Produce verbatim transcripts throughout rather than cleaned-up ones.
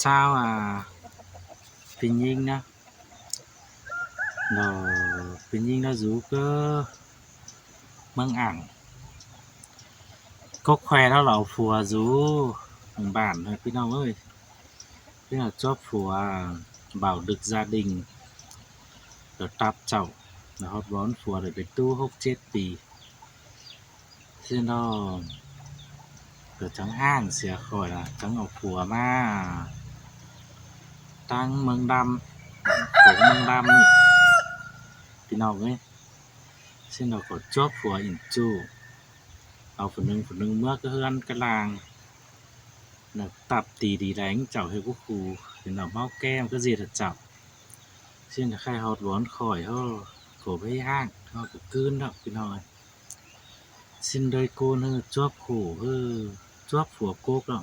ꞌcháo, à, ꞌpi ꞌnhính ꞌnớ. Lỏ ꞌpi ꞌnhính ꞌnớ dú ꞌcọ ꞌmướng Ảng. Cốc ꞌkhoẹk ꞌnớ lỏ au phua dú, bản ꞌnớ ꞌpi ꞌnọng ơi. ꞌPi ꞌnọng chuốp phua, bảo được gia đình, lỏ ꞌtặp chảu, lỏ ꞌhọt bón phua đảy pay ꞌtú hốc chết pi. ꞌSịn ꞌnớ, lỏ chắng ꞌháng sia khỏi lỏ chắng au phua ꞌmá ꞌtáng ꞌmướng Đăm, khong ꞌmướng Đăm ꞌnị, ꞌpi ꞌnọng ơi. ꞌSịn ꞌnớ ꞌcọ chuốp phua ỉn ꞌchu, au phủ ꞌnưng phủ ꞌnưng ꞌmứa cá ꞌhướn cá ꞌláng, lỏ ꞌtặp ti đi đéng chảu ꞌhế cú khu, ꞌpi ꞌnọng ꞌmá ké ꞌmá cá ꞌdệt hả chảu. ꞌSịn ꞌnớ khay ꞌhọt bón khỏi ꞌhớ, ꞌcọ báu ꞌháng, ꞌhó ꞌcọ ꞌcứn ꞌnớ ꞌpi ꞌnọng ơi. ꞌSịn đảy ꞌcốn ꞌhứ chuốp khổ ꞌhứ, chuốp phua cốc ꞌnớ.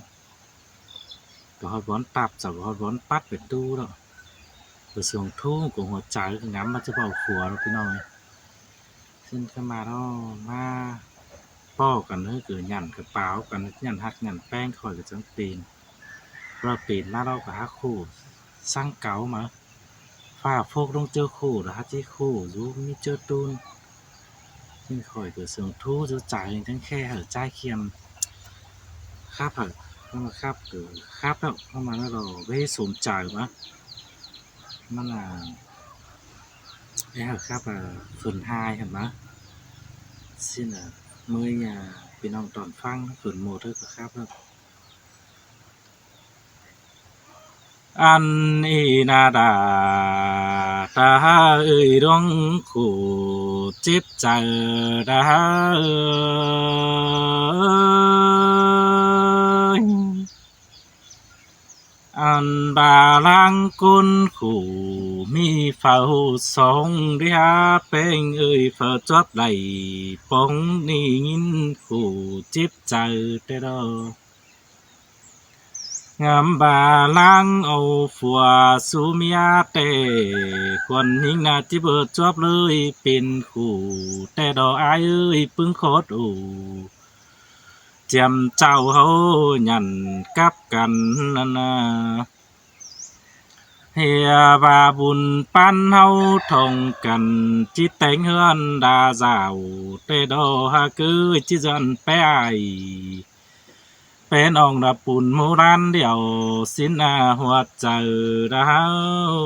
ꞌCọ ꞌhọt bón ꞌtặp chảu, ꞌcọ ꞌhọt bón pắt pay ꞌtú ꞌnớ. ꞌCọ sương ꞌthú ꞌcọ hua chaư ꞌcọ ngắm ꞌmá ꞌchớ au phua ꞌnớ ꞌpi ꞌnọng ơi. ꞌSịn ꞌcọ ꞌmá ꞌnớ, ꞌmá ꞌpọ căn ꞌhứ ꞌcọ nhẳn ꞌcọ páo căn, nhẳn ꞌhặc nhẳn ꞌpéng khỏi ꞌcọ chắng pên. ꞌPưa pên ꞌmá ꞌlẹo ꞌcọ hák khổ săng cáu ꞌmá. ꞌPhạ phốc ꞌlống ꞌchớ khổ đa hák ꞌchí khổ dú ꞌmí ꞌchớ ꞌtun. ꞌSịn khỏi ꞌcọ sương ꞌthú dú chaư chắng khe hảư ꞌchái khiêm. Khắp hảư, ꞌcọ ꞌmá khắp ꞌcọ khắp ꞌnớ, ꞌcọ ꞌmá ꞌnớ lỏ báu sôm chaư ꞌmá. ꞌMắn lỏ é hảư khắp, à, phần hai hả ꞌmá. ꞌSịn lỏ ꞌmới, à, ꞌpi ꞌnọng tỏn ꞌphắng phần một ꞌhứ ꞌcọ khắp ꞌnớ. Ăn ê na đà, ta ơi đuống khổ chếp chaư đà ơi. Ăn ba láng ꞌcốn khổ ꞌmí phaư song đi há ꞌpéng ơi phaư chuốp đảy póng ꞌnị ꞌnghín khổ chếp chaư té đó. Ngắm ba láng au phua sú ꞌmía ꞌtẹ, khuôn ꞌnhính ꞌna ꞌchí báu chuốp ꞌlới pên khổ ꞌtẹ đó ải ơi ꞌpứng khót ổ. Chiêm chảu ꞌháu nhẳn cắp căn ꞌnặn ꞌna. ꞌHia ba bun ꞌpắn ꞌháu thong căn ꞌchí téng ꞌhướn đa dảo ꞌtẹ đó hák ới ꞌchí dăn pé ai. Pén ong đa pun ꞌmú ꞌlán điêu ꞌsịn ꞌna ꞌhuột chaư đa ꞌháu.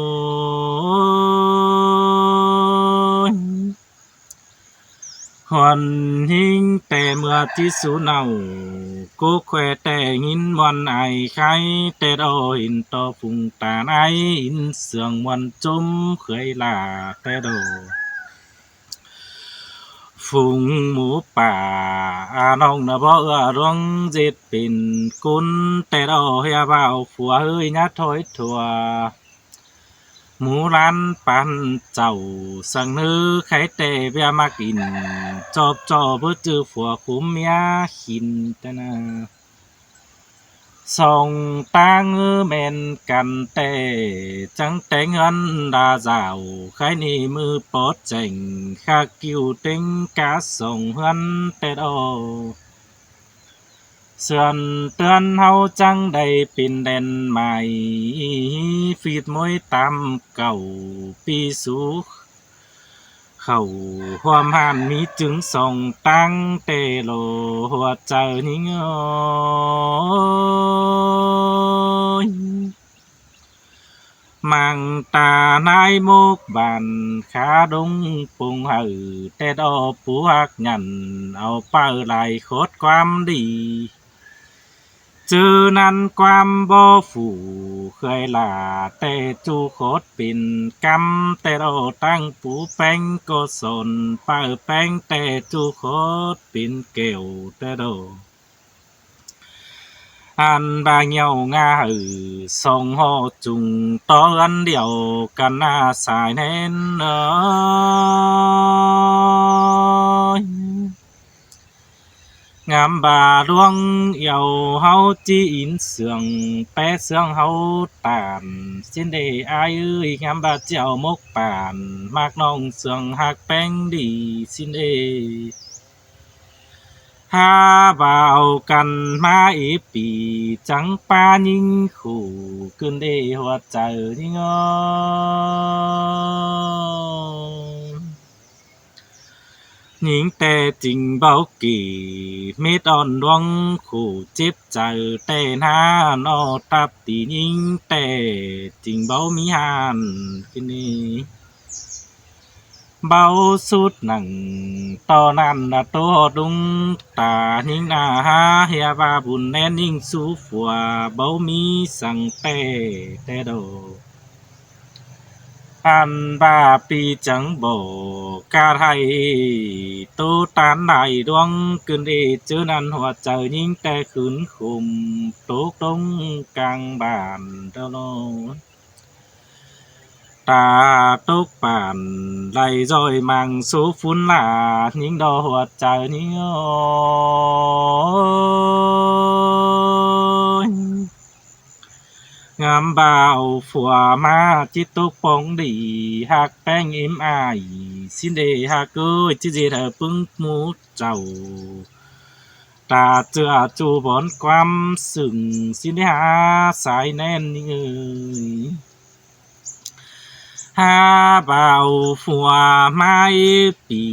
Khuôn ꞌhính ꞌtẹ ꞌmưa ꞌchí sú nảu, cốc ꞌkhoẹk ꞌtẹ ꞌnghín ꞌmuôn ai khái ꞌtẹ đó ỉn ꞌto phung ꞌtan ai ỉn sương ꞌmuôn ꞌchốm khới lả ꞌtẹ đó. Phung mú pả a ꞌnọng ꞌna bók ꞌa ꞌluống ꞌdệt pên ꞌcốn ꞌtẹ đó ꞌhia báu phua ꞌhới nhá thôi thua. Mú ꞌlán pán chảu săng ꞌnớ khái ꞌtẹ ꞌviạk ꞌmặc ỉn chóp ꞌchọ báu ꞌchư phua khúm ꞌmía khỉn ꞌtẹ ꞌna. Song ꞌtáng ꞌmen căn ꞌtẹ chắng téng ꞌhướn đa dảo khái ꞌnị ꞌmự pót chẻng khák ꞌkiu ꞌtếng cá song ꞌhướn ꞌtẹ đó. Sươn ꞌtướn ꞌháu chắng đảy pên đen mai, phít ꞌmới tam cảu pi sú khảu ꞌhuôm ꞌhan ꞌmí chứng song ꞌtáng ꞌtẹ lo ꞌhuột chaư ꞌnhính ơi. Mang ta nái mốc bản khá đống pông hảư ꞌtẹ đó pú hák nhẳn au paư lai khót ꞌquám đi. ꞌChớ ꞌnặn ꞌquám bók phủ khới lả ꞌtẹ ꞌchu khót pên cắm ꞌtẹ đó ꞌtáng pú ꞌpéng ꞌcọ son paư ꞌpéng ꞌtẹ ꞌchu khót pên kẻo ꞌtẹ đó. Ăn ba ꞌnhẹo ꞌnga hảư song ꞌhọ chung tó ꞌhướn điêu căn ꞌna sai ꞌnén ơi. Ngắm ba ꞌluống yau ꞌháu ꞌchí ín sương pé sương ꞌháu tản ꞌsịn đê ải ơi, ngắm ba ꞌchí au mốc bản ꞌmặc ꞌnọng sương hák ꞌpéng đi ꞌsịn đê. Hák báu căn ꞌmá ép pi, chắng ꞌpá ꞌnhính khủ ꞌcứn ꞌlế ꞌhua chaư ꞌnhính ꞌnớ. ꞌNhính ꞌtẹ ꞌchịnh báu kỉ, mết ꞌon ꞌluống khủ chếp chaư ꞌtẹ ꞌná ꞌnọ, ꞌtặp ti ꞌnhính ꞌtẹ ꞌchịnh báu ꞌmí ꞌhan ꞌcứn ꞌlế. Báu sút nẳng ꞌto ꞌnặn ꞌnớ ꞌtố ꞌhọt ꞌlung ta ꞌnhính ꞌná hák ꞌhia ꞌva bun ꞌnén ꞌnhính sú phua báu ꞌmí săng ꞌtẹ ꞌtẹ đaư. Ăn ꞌva ꞌpi chắng bók ꞌcạ ꞌhại ꞌtố ꞌtan lai ꞌluống ꞌcứn ꞌlế ꞌchớ ꞌnặn ꞌhua chaư ꞌnhính ꞌtẹ khửn khôm tốc ꞌtống cang bản đaư ꞌnớ. Ta tốc bản lai ꞌdội mang số phún ꞌla ꞌnhính đo ꞌhua chaư ꞌnhính ơi. Ngắm báu phua ꞌmá ꞌchí tốc póng đi, hák ꞌpéng ím ai ꞌsịn ꞌlế hák ới, ꞌchí ꞌdệt hảư ꞌpứng ꞌmú chảu ta ꞌchựa ꞌchu bón ꞌquám sưng ꞌsịn ꞌlế hák sai ꞌnén ꞌnhính ơi. Hák báu phua ꞌmá ép pi,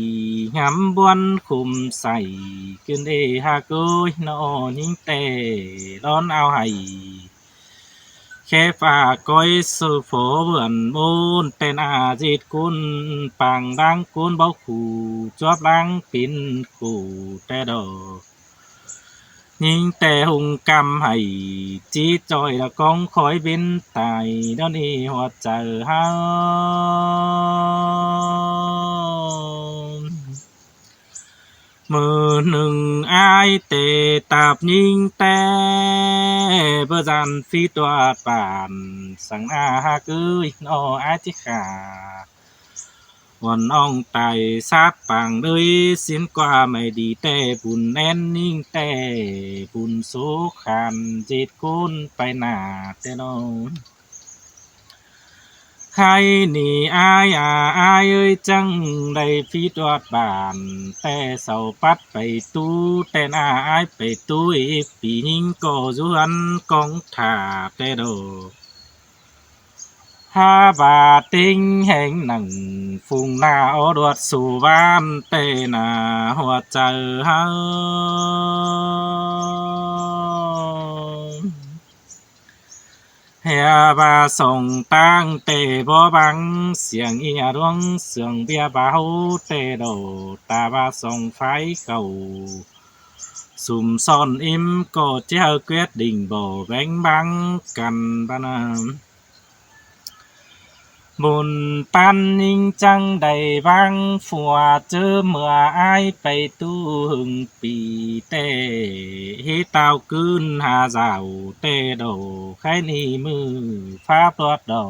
ngắm ꞌbuôn khôm sảy ꞌcứn ꞌlế hák ới ꞌnọ ꞌnhính ꞌtẹ ꞌlón au hảy. Khép ꞌva ꞌcói sư phố bươn ꞌmôn ꞌtẹ ꞌná ꞌdệt ꞌcốn pang ꞌláng ꞌcốn báu khủ chuốp ꞌláng pên khủ ꞌtẹ đaư. ꞌNhính ꞌtẹ ꞌhung ꞌcăm hảy ꞌchí ꞌchoi ꞌlạ cóng khói bến tai ꞌnớ ꞌnị ꞌhua chaư ꞌháu. ꞌMự ꞌnưng ải ꞌtẹ ꞌtặp ꞌnhính ꞌtẹ báu dản phi ꞌtuột bản săng ꞌná hák ới ꞌnọ ải ꞌchí khả uôn ong tai sáp pang ꞌlới ꞌsịn ꞌquá ꞌmạy đi ꞌtẹ bun ꞌnén ꞌnhính ꞌtẹ bun số khan ꞌdệt ꞌcốn pay nả ꞌtẹ ꞌnớ. Khay ꞌnị ải a, ải ới chắng đảy phi ꞌtuột bản ꞌtẹ sau pắt pay ꞌtú ꞌtẹ ꞌná ải pay ꞌtú ép pi ꞌnhính ꞌcọ dú ꞌhướn cóng thả ꞌtẹ đaư. Hák ꞌva ꞌtếng ꞌhéng nẳng phung ꞌná ók ꞌluột su ꞌván ꞌtẹ ꞌná ꞌhua chaư ꞌháu. ꞌHia ꞌva song ꞌtáng ꞌtẹ báu báng siêng ꞌnhá ꞌluống siêng ꞌviạk báu ꞌtẹ đaư, ta ꞌva song phái khảu sum son ím ꞌcọ ꞌchí hảư ꞌquiết đinh báu ꞌvén báng căn ꞌva ꞌnặn. Bun ꞌpắn ꞌnhính chắng đảy báng phua ꞌchớ ꞌmưa ải pay ꞌtú ꞌhưng pi ꞌtẹ, hí táo ꞌcứn ha dảo ꞌtẹ đaư, khay ꞌnị ꞌmự pháp luật đaư.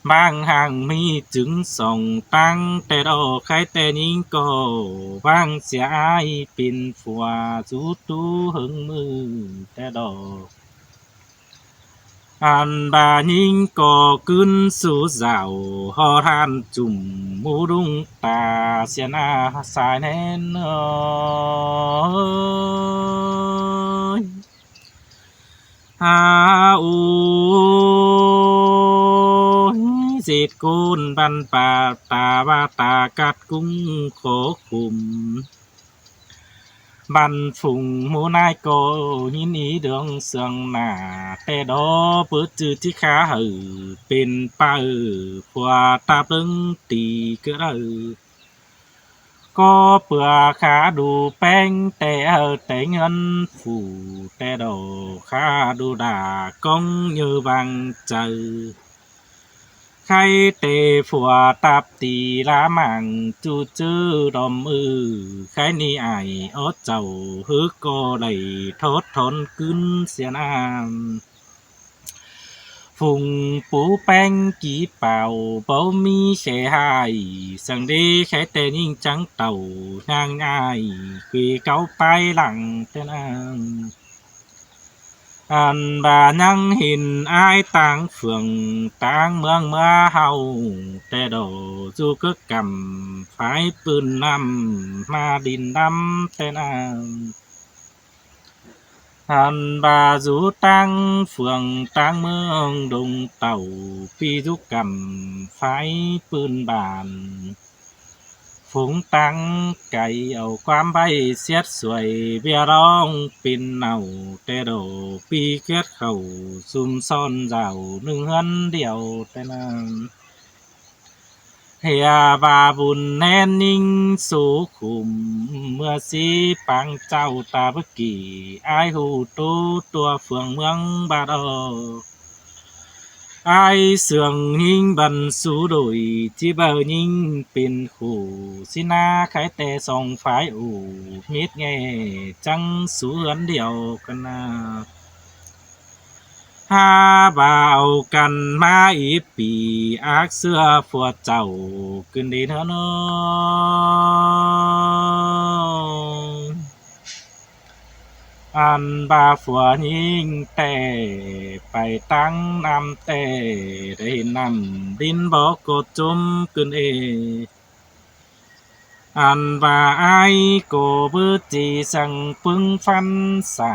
Báng hang ꞌmí chứng song ꞌtáng ꞌtẹ đaư, khay ꞌtẹ ꞌnhính ꞌcọ báng sia ải pên phua dú ꞌtú ꞌhưng ꞌmự ꞌtẹ đaư. Ăn ꞌva ꞌnhính ꞌcọ ꞌcứn sú dảo ꞌhọt ꞌhan chum ꞌmú ꞌlung ta sia ꞌná sai ꞌnén ơi. A ôi, ꞌdệt ꞌcốn ꞌvắn ꞌva ta ꞌva ta cắt ꞌcúng khổ khùm. ꞌVắn phung ꞌmú ꞌnái ꞌcọ ꞌnhính í ꞌlướng siêng nả ꞌtẹ đaư, báu ꞌchư ꞌchí khá hảư pên pau phua ꞌtặp ꞌlớng ti ꞌcứ đaư. ꞌCọ ꞌpưa khá đu ꞌpéng ꞌtẹ hảư ꞌtếng ꞌhướn phủ ꞌtẹ đaư, khá đu đả cóng ꞌnhớ ꞌváng chaư. Khay ꞌtẹ phua ꞌtặp ti ꞌlạ mảng ꞌchu ꞌchớ đom ư, khay ꞌnị ải ók chảu hớc ꞌcọ đảy thót thón ꞌcứn sia ꞌnặn. Phung pú ꞌpéng kí pảo báu ꞌmí khe ꞌhại, săng đé khay ꞌtẹ ꞌnhính chắng tảu ꞌnhang ải, quê cáu pái lăng ꞌtẹ ꞌnặn. Ăn ꞌva ꞌnhắng hin ải ꞌtáng phường ꞌtáng ꞌmướng ꞌmứa ꞌháu, ꞌtẹ đổ ꞌchu cớc căm phái ꞌpưn ꞌnặm ꞌmá đin đăm ꞌtẹ ꞌnặm. Ăn ꞌva dú ꞌtáng phường ꞌtáng ꞌmướng đông tảu, ꞌpi dú căm phái ꞌpưn bản phung ꞌtáng cai au ꞌquám ꞌvạy siết suối ꞌviạk ꞌlóng pên nảu, ꞌtẹ đổ ꞌpi kiết khảu sum son dảo ꞌnưng ꞌhướn điêu ꞌtẹ ꞌnặm. ꞌHia ꞌva bun ꞌnén ꞌnhính sú khum ꞌmưa ꞌsí pang ꞌchạu ta báu kỉ, ải ꞌhụ ꞌtố ꞌtua phường ꞌmướng bát ꞌo. Ải sương ꞌnhính băn sú đuổi, ꞌchí báu ꞌnhính pên khủ, ꞌsí ꞌná khái ꞌtẹ song phái ủ, mết ꞌnghé chắng sú ꞌhướn điêu căn ꞌna. Hák ꞌva au căn ꞌmá íp pỉ, ác ꞌsứa phua chảu ꞌcứn đi ꞌnớ ꞌnớ. Ăn ꞌva phua ꞌnhính ꞌtẹ pay ꞌtáng ꞌnặm ꞌtẹ, đảy ꞌnặm đin bók ꞌcọ ꞌchốm ꞌcứn ê. Ăn ꞌva ải ꞌcọ báu ꞌchí săng ꞌpứng ꞌphắn sả,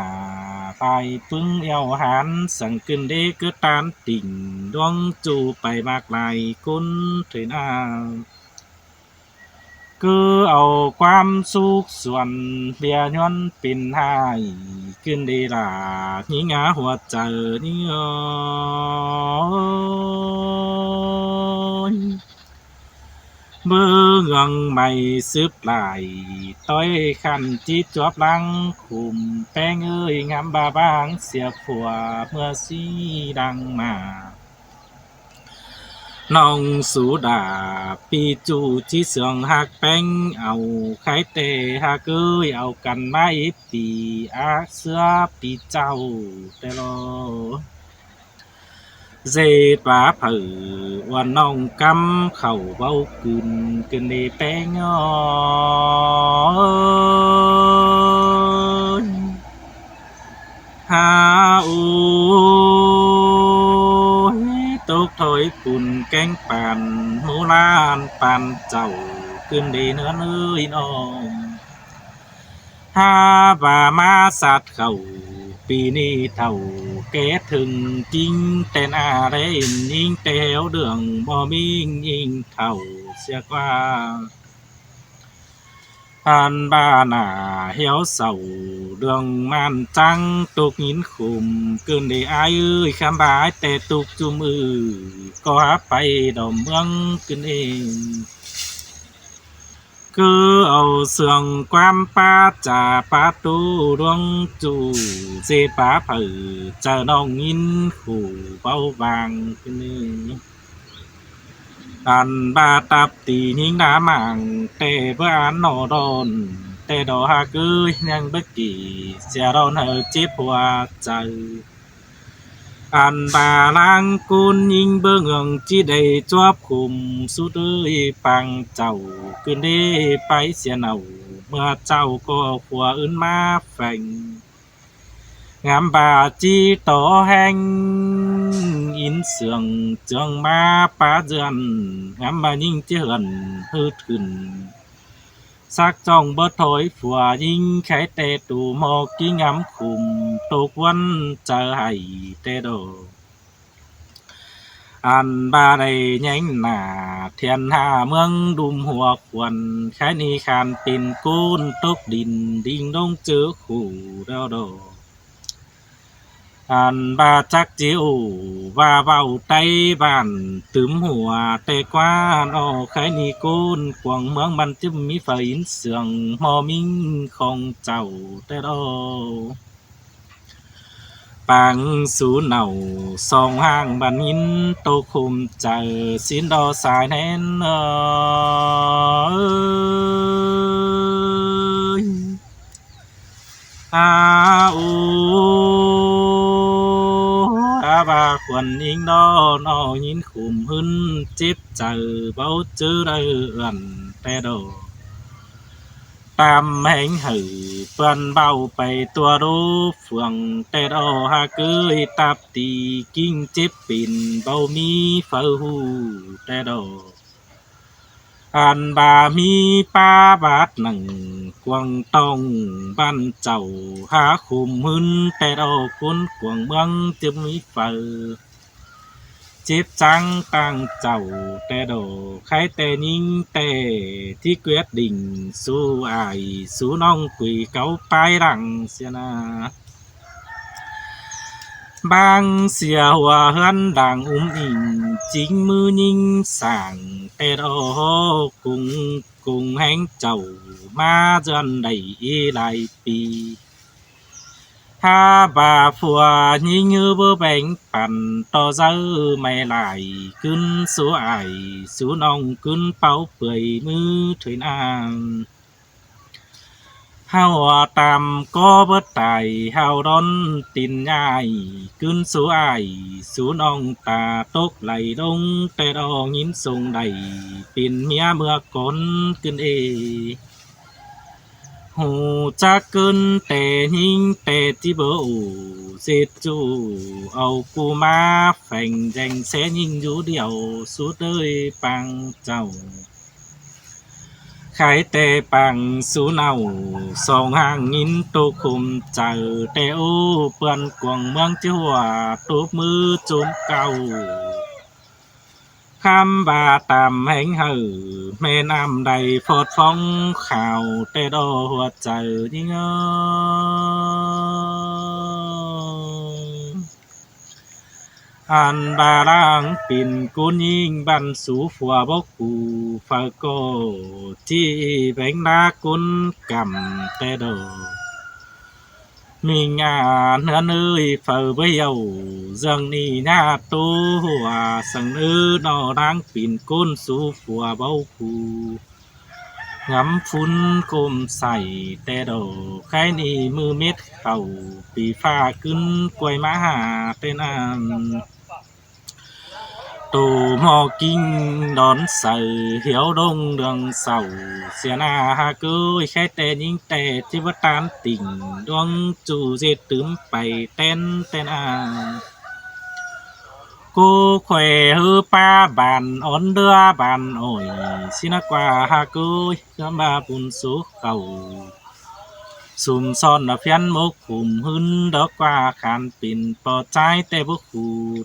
lai ꞌpứng eo hán săng ꞌcứn đế ꞌcứ ꞌtan tỉnh, ꞌluống ꞌchu pay ꞌmặc lai ꞌcốn thuế ꞌna. ꞌCứ au ꞌquám súc suôn ꞌviạk ꞌnhuón pên ꞌhại ꞌcứn đi lả, ꞌnhính á hua chaư ꞌnị ơi. Báu ꞌngưng ꞌmạy sứp lai, ꞌtoi khăn ꞌchí chuốp ꞌláng khum, ꞌpéng ơi, ngắm ꞌva ꞌváng sia phua ꞌmưa ꞌsí đang ꞌmá. ꞌNọng sú đả ꞌpi ꞌchu ꞌchí sương ꞌhặc ꞌpéng au, khái ꞌtẹ ꞌhặc ơi, au căn ꞌmá íp pỉ, ác ꞌsứa ꞌpi ꞌchạu ꞌtẹ ꞌlo. ꞌDệt báp hảư uôn ꞌnọng cắm khảu báu cưn, ꞌcứn đi ꞌpéng ơi. Hák ơi, tốc thôi pun kéng pàn, ꞌmú ꞌlan pàn chảu, ꞌcứn đi ꞌnớ ꞌnới ꞌnọng. Hák ꞌva ꞌmá sat khảu, ꞌpi ꞌnị thảu ké thưng ꞌkính ꞌtẹn a đé ꞌnhính ꞌtẹ héo đường ꞌmo ꞌmính ꞌnhính thảu sia ꞌquá. Ăn ꞌva nả hiếu sảu đường ꞌman chắng tốc ꞌnghín khum, ꞌcứn đi ải ơi, khắm ꞌva ải ꞌtẹ tốc ꞌchum ư, ꞌcọ hák pay đom ꞌmướng ꞌcứn ê. ꞌCứ au sương ꞌquám pá chả pá ꞌtố ꞌluống ꞌchu, ꞌdệt báp hảư chaư ꞌnọng ꞌnghín khủ báu vang ꞌcứn ê. Ăn ꞌva tắp ti ꞌnhính ná mảng ꞌtẹ báu ăn ꞌnọ đon, ꞌtẹ đỏ ꞌhặc ơi, ꞌnhắng báu kỉ sia đon hảư chếp hua chaư. Ăn ꞌva ꞌláng ꞌcốn ꞌnhính báu ꞌngưng ꞌchí đảy chuốp khum, sú ꞌtới pang chảu ꞌcứn đế pay sia nảu, ꞌmưa ꞌchạu ꞌcọ khua ứn ꞌmá pheng. Ngắm ꞌva ꞌchí tó ꞌhéng ín sương ꞌchương ꞌmá pá ꞌdượn, ngắm ꞌva ꞌnhính ꞌchí hươn ꞌhứ thửn. Sắc ꞌchọng báu thôi phua ꞌnhính, khái ꞌtẹ tu ꞌmo ꞌkính ngắm khum, tốc ꞌvắn chaư hảy ꞌtẹ đỏ. Ăn ꞌva đảy ꞌnhéng nả thiên hạ ꞌmướng đum hua khuôn, khái ꞌnị khan pên ꞌcốn tốc đin, đin ꞌlống ꞌchớ khủ đeo đỏ. Ăn ꞌva chắc ꞌchí ổ ꞌva ꞌvạu ꞌTáy bản tứm hua ꞌtẹ ꞌquá ꞌnọ, khái ꞌnị ꞌcốn cuông ꞌmướng ꞌmắn ꞌchí ꞌmí phaư ín sương ꞌmo ꞌmính khong chảu ꞌtẹ đỏ. Pang sú nảu song ꞌháng băn ꞌnhín tô khôm chaư sín đo sai ꞌnén ơi. A ô, a ꞌva khuôn ꞌnhính đo ꞌnọ ꞌnhín khôm ꞌhướn chếp chaư báu ꞌchớ đaư ươn ꞌtẹ đỏ. ꞌTam héng hảư ꞌpươn báu pay tua đu phượng ꞌtẹ ꞌo hák ꞌới, ꞌtặp ti ꞌkính chếp pên báu ꞌmí phaư ꞌhụ ꞌtẹ ꞌo. Ăn ꞌva ꞌmí ꞌpá bát nẳng cuông ꞌtong ꞌván chảu hák khum ꞌhướn ꞌtẹ ꞌo, ꞌcốn cuông ꞌmướng ꞌchớ ꞌmí phaư chếp chắng ꞌtáng chảu ꞌtẹ ꞌo. Kháy ꞌtẹ ꞌnhính ꞌtẹ ꞌchí quyết định sú ải sú ꞌnọng quí cáu pái lăng sia ꞌna. ꞌVáng sia hua ꞌhướn đang ꞌúm inh, chính ꞌmứ ꞌnhính sảng ꞌtẹ ꞌo, ꞌcúng ꞌcúng héng chảu ꞌmá ꞌdọn đảy ꞌí lai pi. Hák ꞌva phua ꞌnhính ꞌhứ báu béng păn ꞌto dáo, ꞌmạy lai ꞌcứn sú ải sú ꞌnọng ꞌcứn páu pưới ꞌmứ thuế ꞌnặn. ꞌHáu ꞌtam ꞌcó báu tai, ꞌháu đón tin ꞌnhại ꞌcứn sú ải sú ꞌnọng ta tốc lai ꞌlống ꞌtẹ ꞌo, ꞌnghín sông đảy pên ꞌmía ꞌmưa cón ꞌcứn ê. Hú chắc ꞌcứn ꞌtẹ ꞌnhính ꞌtẹ ꞌchí báu ổ ꞌdệt ꞌchu, au ꞌcú ꞌmá pheng deng ꞌsé ꞌnhính dú điêu sú ꞌtới pang chảu. Kháy ꞌtẹ pang sú ꞌnặu song ꞌháng ꞌnghín ꞌtộc khôm chaư ꞌtẹ ꞌo, ꞌpươn cuông ꞌmướng ꞌchí hua tốc ꞌmứ chốm cáu. ꞌKhắm ꞌva ꞌtam héng hảư ꞌmen ꞌnặm đảy phót phóng khảo ꞌtẹ ꞌo, hua chaư ꞌnhính ơi. Ăn ꞌva ꞌláng pên ꞌcốn ꞌnhính ꞌvắn sú phua báu khủ, phaư ꞌcọ ꞌchí béng ꞌlá ꞌcốn căm ꞌtẹ ꞌo. ꞌMính ꞌnhá ꞌhướn ơi, phaư báu hiẻo ꞌdương ꞌnị ꞌnhá ꞌtố hua săng ꞌnớ ꞌno, ꞌláng pên ꞌcốn sú phua báu khủ. Ngắm phún khôm sảy ꞌtẹ ꞌo, kháy ꞌnị ꞌmự mết khảu pí ꞌphạ ꞌcứn quay ꞌmá hả ꞌtẹ ꞌnặn. Tô ꞌmo ꞌkính đón saư hiếu đông đường sảu, sia ꞌna hák ꞌới, kháy ꞌtẹ ꞌnhính ꞌtẹ ꞌchí báu ꞌtan tỉnh ꞌluống ꞌchu, ꞌdệt tứm pay ꞌtén ꞌtẹ ꞌnặn. ꞌCố khuê ꞌhứ ꞌpá bản ón ꞌlứa bản ỏi, ꞌsịn ꞌna ꞌquá hák ꞌới, ꞌcắm ꞌva bun sú khảu sum son ꞌna phiến mốc khủm ꞌhướn đó ꞌquá khăn pên ꞌpo ꞌchái ꞌtẹ báu khủ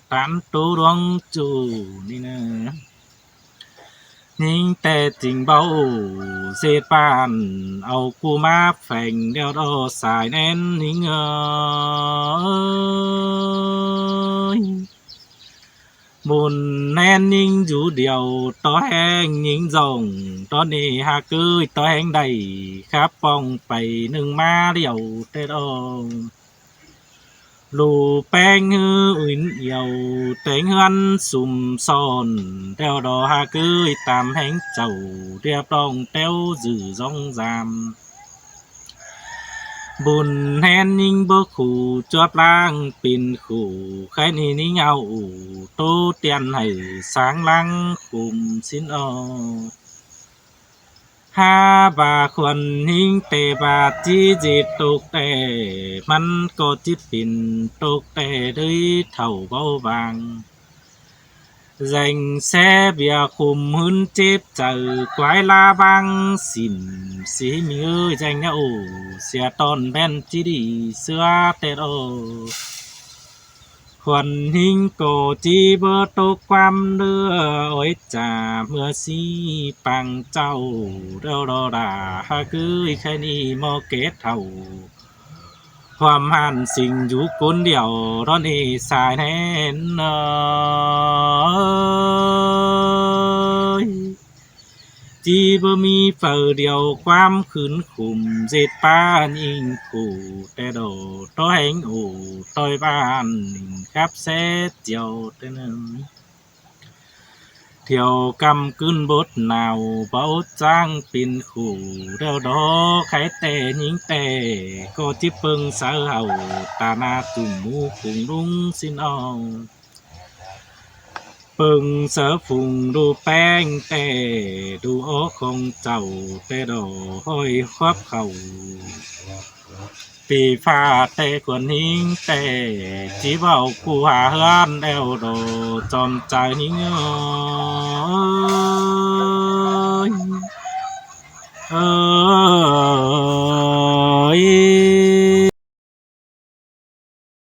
ꞌtan ꞌtố ꞌluống ꞌchu ꞌnị ꞌna. ꞌNhính ꞌtẹ ching báu ꞌdệt bản au ꞌcú ꞌmá pheng ꞌlẹo ꞌo sai ꞌnén ꞌnhính ơi. Bun ꞌnén ꞌnhính dú điêu tó ꞌhéng ꞌnhính dỏng, tó ꞌnị hák ꞌới, tó ꞌhéng đảy khắp pong pay ꞌnưng ꞌmá điêu ꞌtẹ ꞌo. Lù ꞌpéng ꞌhứ uýn iêu téng ꞌhướn sum son, ꞌlẹo đó hák ꞌới, ꞌtam ꞌhéng chảu điệp đong ꞌteo dử dong dam. Bun ꞌhén ꞌnhính báu khủ chuốp ꞌláng pên khủ, kháy ꞌnị ꞌnhính au ổ ꞌtố tiên hảư sáng ꞌláng khôm ꞌsịn ꞌo. Hák ꞌva khuôn ꞌnhính ꞌtẹ ꞌva ꞌchí ꞌdệt tốc ꞌtẹ, ꞌmắn ꞌcọ ꞌchí pên tốc ꞌtẹ ꞌlới thảu báu vang. Deng ꞌsé ꞌviạk khôm ꞌhướn chếp chaư quái ꞌlá ꞌváng sỉm, sí ꞌmí ơi, deng ꞌnhá ổ sia ꞌtọn ꞌvén ꞌchí đi ꞌsứa ꞌtẹ ꞌo. Khuôn ꞌnhính ꞌcọ ꞌchí báu tốc ꞌquám ꞌlứa ói chả ꞌmưa sí pang chảu, ꞌlẹo đó đa hák ꞌới, kháy ꞌnị ꞌmo ké thảu ꞌhuôm ꞌhặn sing dú ꞌcốn điêu, đó ꞌnị sai ꞌnén ơi. ꞌChí báu ꞌmí phaư điêu ꞌquám khứn khủm ꞌdệt ꞌpá ꞌnhính khủ ꞌtẹ ꞌo, tó ꞌhéng ổ ꞌtoi bản khắp ꞌsé chiêu ꞌtẹ ꞌnặn. Thiêu ꞌcắm ꞌcứn bốt nao báu ꞌcháng pên khủ, ꞌlẹo đó kháy ꞌtẹ ꞌnhính ꞌtẹ ꞌcọ ꞌchí ꞌpơng sáư hảư ta ꞌna tủm mú khủng ꞌlúng ꞌsịn ꞌo. ꞌPứng sáư phung đu ꞌpéng ꞌtẹ, đu ók khong chảu ꞌtẹ đỏ ꞌhọi khóp khảu. ꞌPi ꞌPhạ ꞌtẹ khuôn ꞌhính ꞌtẹ, ꞌchí ꞌvạu ꞌcu ha ꞌhướn eo đỏ chom chaư ꞌhính ơi. Ơi.